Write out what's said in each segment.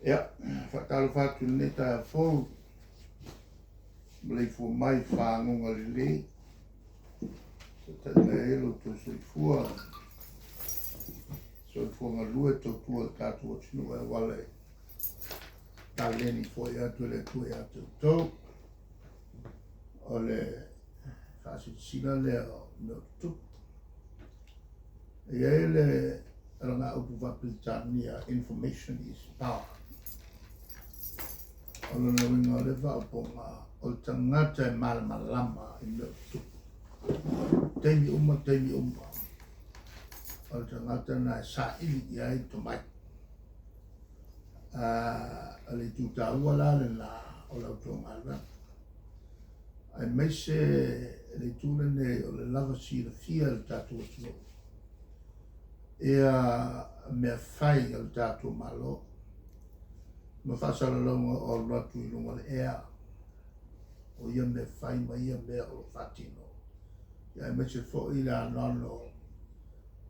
Ia, faatalofa atu i lenei taeao fou, maleifua mai i faguga lelei, taitai mai ai lo outou soifua, soifua galue tautua le tatou atunuu e auala i taleni foi atu e le Atua ia te outou. O le faasilasila lea o mea o tutupu. E i ai le alagaupu faa-Peretania, information is power. O lona uiga o lea faaupuga, o le tagata e malamalama i mea o tutupu. Taimi uma, taimi uma, o le tagata na e saili i ai tomai. O le itu taua la lena o la outou galuega. Aemaise le itu lenei o le lava silafia e le tatou atunuu ia mea fai a le tatou Malo ma faasalalauga o alu atu i luga o le ea o ia mea fai ma ia mea o lo o faatino, ia aemaise foi le anoano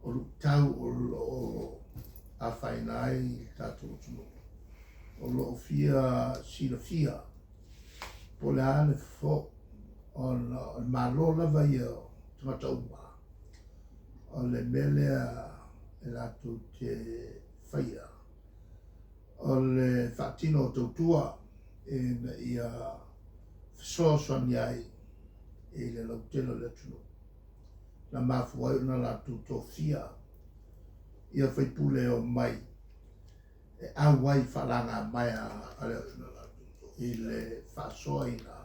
o luitau o lo o afaina ai le tatou atunuu o lo o fia silafia po o le a le fofo ona o le Malo lava ia o tagata uma. O le mea lea e latou te faia o le faatino o tautua ina ia fesoasoani ai i le lautele o le atunuu. Na mafua ai ona latou tofia ia faipule e omai e auai faalagamaea a le i le faasoaina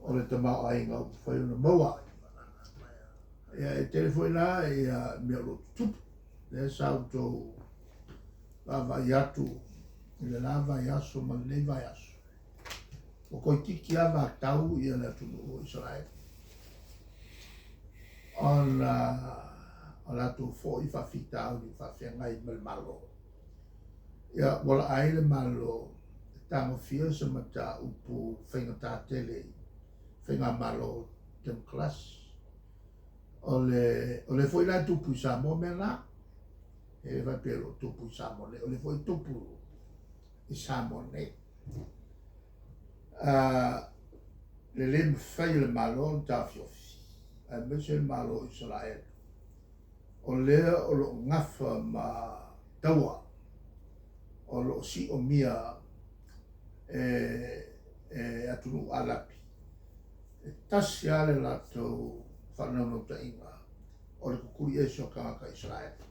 o le tamaoaiga ua mafai ona maua. Ia, e tele foi la ia mea o lo o tutupu, lea sa outou vaavaai atu i le la vaiaso ma lenei vaiaso. Ua toeitiiti lava vatau ia le atunuu o Isaraelu ona o latou foi faafitauli faafeagai ma le Malo. Ia, ua laa ai le Malo e tagofia se mataupu faigata tele i faigamalo temokarasi. O le, o le foi la e tupu i Samoa mea na. E le faapea o lo o tupu i Samoa nei, o le foi e tupu i Samoa nei. Le le mafai e le Malo ona taofiofi, aemaise le Malo o Isaraelu, o lea o lo o gafa ma taua o lo o siomia e, e atunuu Alapi. E tasi lava le latou faanaunautaiga o le kukuli ese o tagata Isaraelu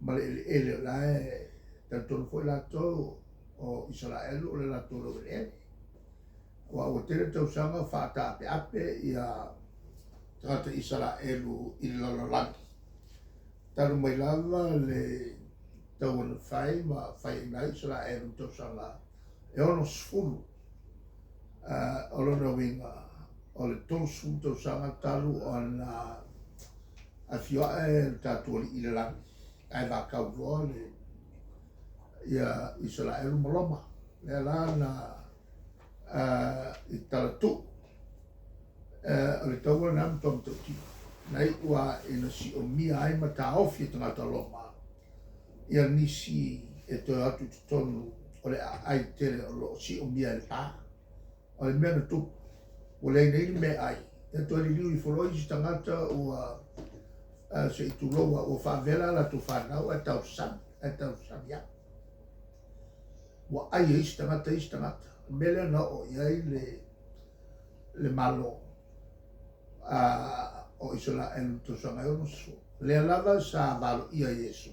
ma le eleele o la e talitonu foi latou o Isaraelu o le latou laueleele. Aua ua tele tausaga o faataapeape ia tagata Isaraelu i le lalolagi. Talu mai lava le taua na fai ma faiaina ai Isaraelu i tausaga e 60. O lona uiga, o le 30 tausaga talu ona afio ae le tatou Alii i le lagi, ae vatau loa le ia Isaraelu ma Roma. Lea la na i talatuu o le taua lena matua matautia. Na iu lava ina siomia ai ma taofi e tagata Roma ia nisi e toe atu i totonu o le aai tele o lo o siomia e le pa. O le mea na tupu, ua leai nei le meaai, ia toe liliu ifo loa isi tagata ua se i tulou lava, ua faavela a latou fanau ae tausami, ae tausami lava. Ua ai e isi tagata isi tagata. O le mea lea na oo i ai le, le Malo o Isaraelu i le tausaga e 60. Lea lava sa valoia Iesu.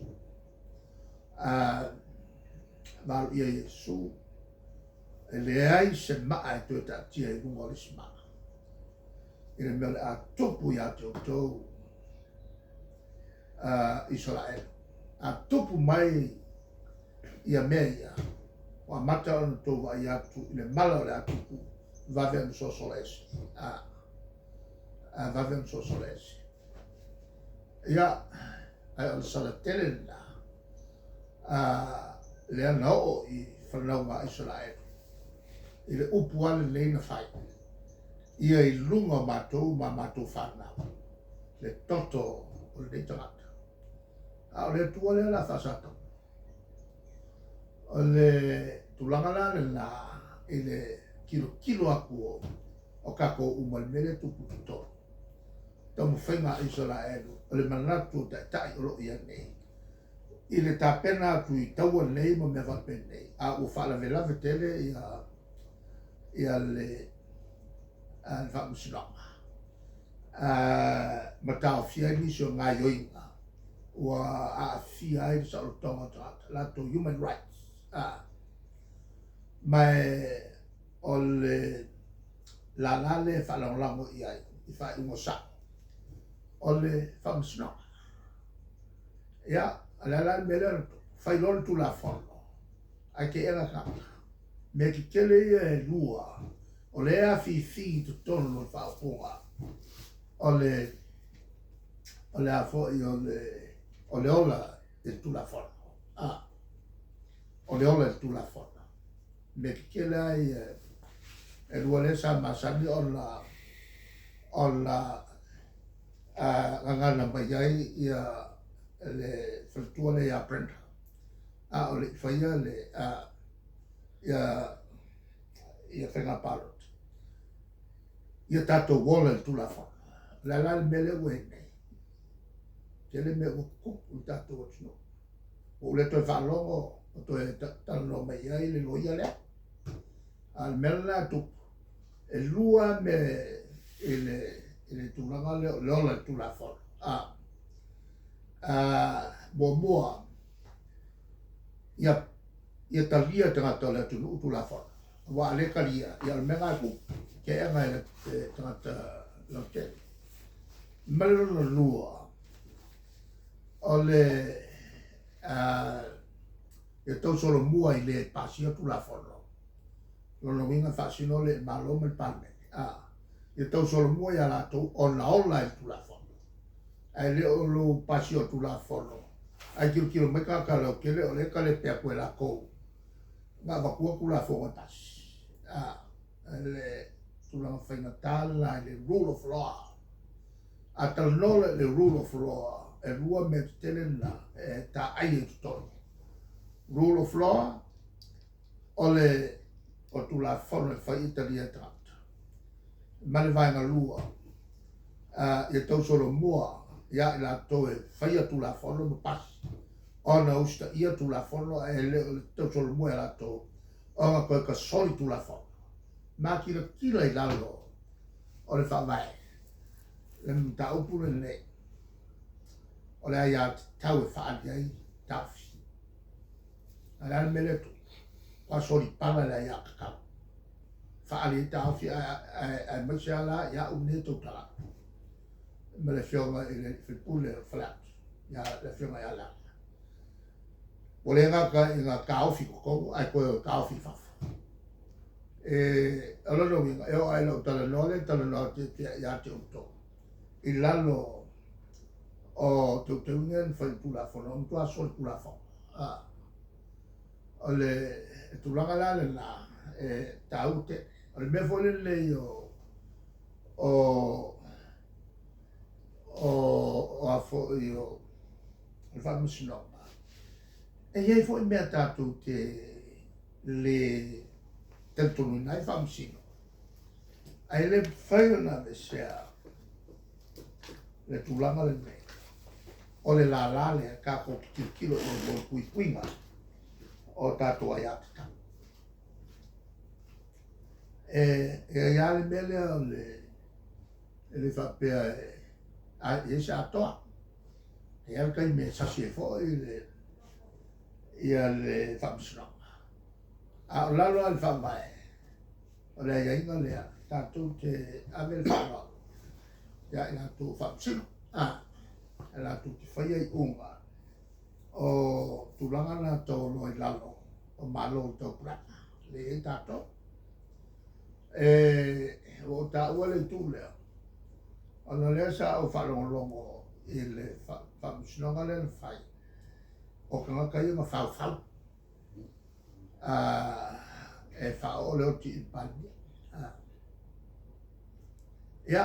Valoia Iesu, e leai se maa e toe taatia i luga o le isi maa. I le mea o le a tupu ia te outou Isaraelu. A tupu mai ia mea ia, ua amata ona outou vaai atu i le mala o le a tupu, vave ona sosola ese. A vave ona sosola ese. Ia, ae o le sala tele lena, lea na oo i fanauga a Isaraelu, i le upu lava lenei na fai, ia i luga o matou ma matou fanau, le toto o lenei tagata. A o le Atua lea o le a faasatana. O le tulaga la lena i le tilotilo atu o tatou uma i le mea lea e tupu i totonu, taumafaiga a Isaraelu, o le manatu o taitai o lo o i ai nei i le tapena atu i taua nei ma mea faapenei, a ua faalavelave tele ia le faamasinoga ma taofia ai nisi o gaoioiga ua aafia ai le saolotoga o tagata, latou human rights. Ma o le lala lea e faalagolago i ai i faaiuga sao o le faamasinoga. Ia, o le a la le mea lea na tupu? Fai loa le Tulafono ae teena e tagata. Mea tetele ia e lua o lea e afifi i totonu o le faaupuga o le o le a foi o le o le ola i le Tulafono. O le ola i le Tulafono. Mea tetele lava ia e lua lea sa masani ona gagana mai ai ia le faletua lea ia Brenda, a o le i faia le ia faiga palota. Ia tatou ola i le Tulafono. O le a la le mea lea ua i ai nei? Tele mea ua tutupu i le tatou atunuu. Ua ou le toe faalogo o toe talanoa mai ai le loia lea. A o le mea lena e tupu, e lua mea i le tulaga lea o le ola i le Tulafono. Muamua, ia talia e tagata o le atunuu Tulafono. Aua a le talia, ia o le mea lena e tupu, teena e le tagata lautele. Ma le lona lua, o le ia tausolomua i le pasia Tulafono. Lona uiga e faasino le Malo ma le Palemene. Ia tausolomua ia latou ona ola i le Tulafono. Ae le o lou pasia o Tulafono, ae tilotilo mai tagata lautele o lea e talepe atu e latou na avatua Tulafono e pasi. Le tulaga faigata lena i le rule of law. A talanoa loa i le rule of law, e lua mea tetele na e taai ai i totonu. Rule of law, o le o Tulafono e fai e talia e tagata. Ma le vaega lua, ia tausolomua ia i latou e faia Tulafono ma pasi, ona usitaia Tulafono ae le o le tausolomua ia latou ona toe tasoli Tulafono. Matilatila i lalo o le faavae, le mataupu lenei, o le aiatatau e faaali ai taofi. A o le a le mea lea e tupu? Ua solipala le aiatatau. Faaali ai taofi aemaise lava la ia au nei e tautala atu ma le Afioga i le sui usufono o Faleata, le Afioga ia Leala. Ua le gata ina taofi i totonu ae toe taofi i fafo. O lona uiga, e oo lava i lau talanoa lea e talanoa atu ia te outou, i lalo o teuteuga ia na fai i le Tulafono, ua matua solitulafono. O le tulaga la lena e taua tele. O le mea foi lenei o o o a foi o le faamasinoga, e i ai foi mea tatou te le talitonuina ai faamasino, ae le mafai ona aveesea le tulaga lenei o le lala lea tatou te tilotilo i ai mo le puipuiga o tatou aiatatau. E i ai lava le mea lea o le e le faapea e i ai se atoa. E i ai le taimi e sasi ai foi le ia le faamasinoga. A o lalo lava i le faavae, o le aiaiga lea, tatou te ave le faaaloalo ia i latou o faamasino, e latou te faia iuga o tulaga na taualoa i lalo o Malo o le Taupulega, lea e i ai tatou. E ua ou taua le itu lea, ona o lea sa ou faalogologo i le faamasinoga lea na fai, o tagata ia na faufau e faaoo le oti i le Palemia. Ia,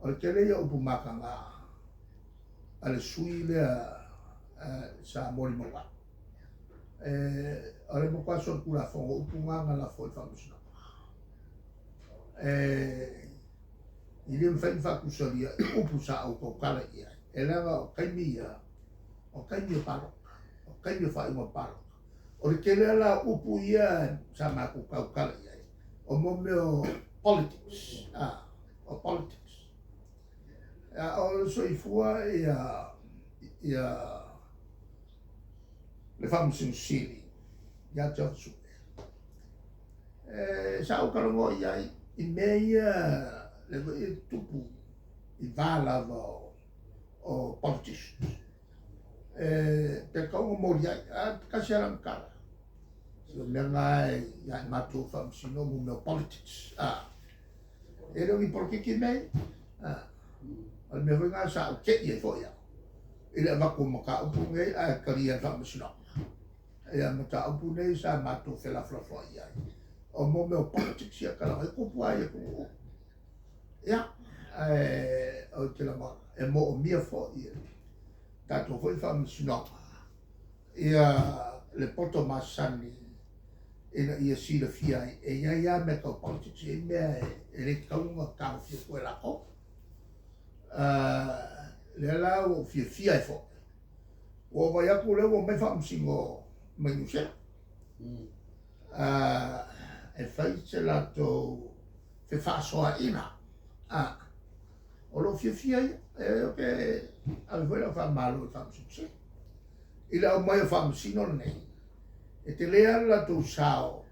o le tele ia o upu mataga a le sui lea sa molimau ai. O le matua solitulafono, o upu na na lafo i le Faamasinoga. E le mafai ona faatusalia i upu sa ou tautala i ai, e leaga o taimi ia, o taimi o palota, o taimi o faaiuga palota. O le tele la o upu ia sa matou tautala i ai, o mo mea o politics, o politics. A o le soifua ia le Faamasino Sili ia te Sue, sa ou talanoa i ai i mea ia le foi e tupu i va lava o politicians. E pe tatau ona moli ai, a tasi lava lana tala. Se o mea na ia i matou faamasino mo mea o politics. E le o ni polokiki mea ia. O le mea foi lena sa ou tei ai foi au i le avatu o mataupu nei ae talia e le Faamasinoga. Ia mataupu nei sa matou felafolafoai ai. O mo mea o politics ia talaga, e tupu lava i atunuu. Ia, ae ou te lagona, e moomia foi e tatou foi Faamasinoga ia le poto masani ina ia silafia ai, e i ai lava mea tau politics, e i ai mea e le tatau ona tagofia fua e latou. Lea la ua ou fiafia ai foi, ua ou vaai atu lea ua omai faamasino mai Niu Sila, e fai se latou fefaasoaaiga. O lou fiafia ia, e ou te ave foi lau faamalo i le Faamasino Sili. I le aumai o faamasino nei, e tele lava le latou sao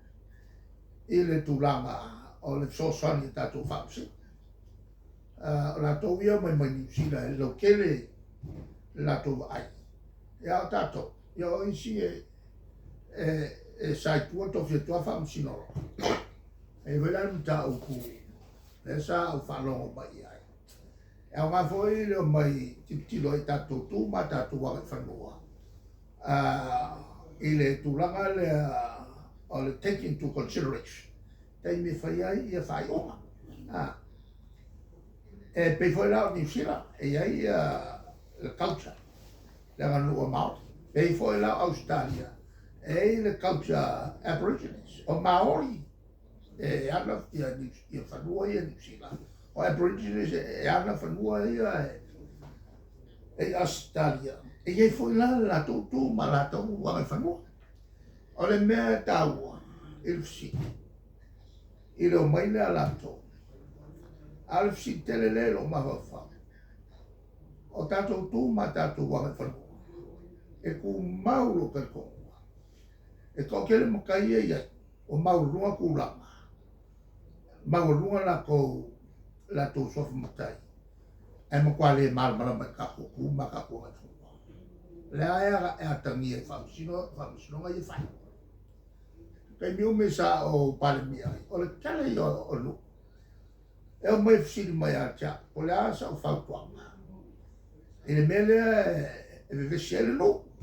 i le tulaga o le fesoasoani i tatou faamasino. O latou ia omai mai Niu Sila e lautele le latou vaai. Ia a o tatou, ia o isi e sa i tua tofi atu lava faamasino loa. E i ai foi la le mataupu lea sa ou faalogo mai i ai. E aoga foi le omai tilotilo ai i tatou tu ma tatou agaifanua i le tulaga lea o le take into consideration taimi e fai ai ia faaiuga. E pei foi la o Niu Sila, e i ai le culture, le aganuu a Māori. Pei foi la o Ausetalia, e i ai le culture Aborigines, o Māori e ana ia fanua ia Niu Sila, o Aborigines e ana fanua ia e i Ausetalia. E i ai foi la le latou tu ma latou agaifanua. O le mea e taua i le fesili, i le omai lea a latou, a o le fesili tele lea i lou mafaufau, o tatou tu ma tatou agaifanua, e tumau lou talitonuga, e toatele matai ia e i ai, ua maualuga tulaga, maualuga latou suafa matai, ae matua le malamalama i tatou tu ma tatou agaifanua. O lea e atagia i faamasinoga ia e fai. Taimi umi sa ou Palemia ai, o le tele ia o nuu, e omai e fesili mai ia te au, po o le a sau fautuaga i le mea lea e vevesi ai le nuu.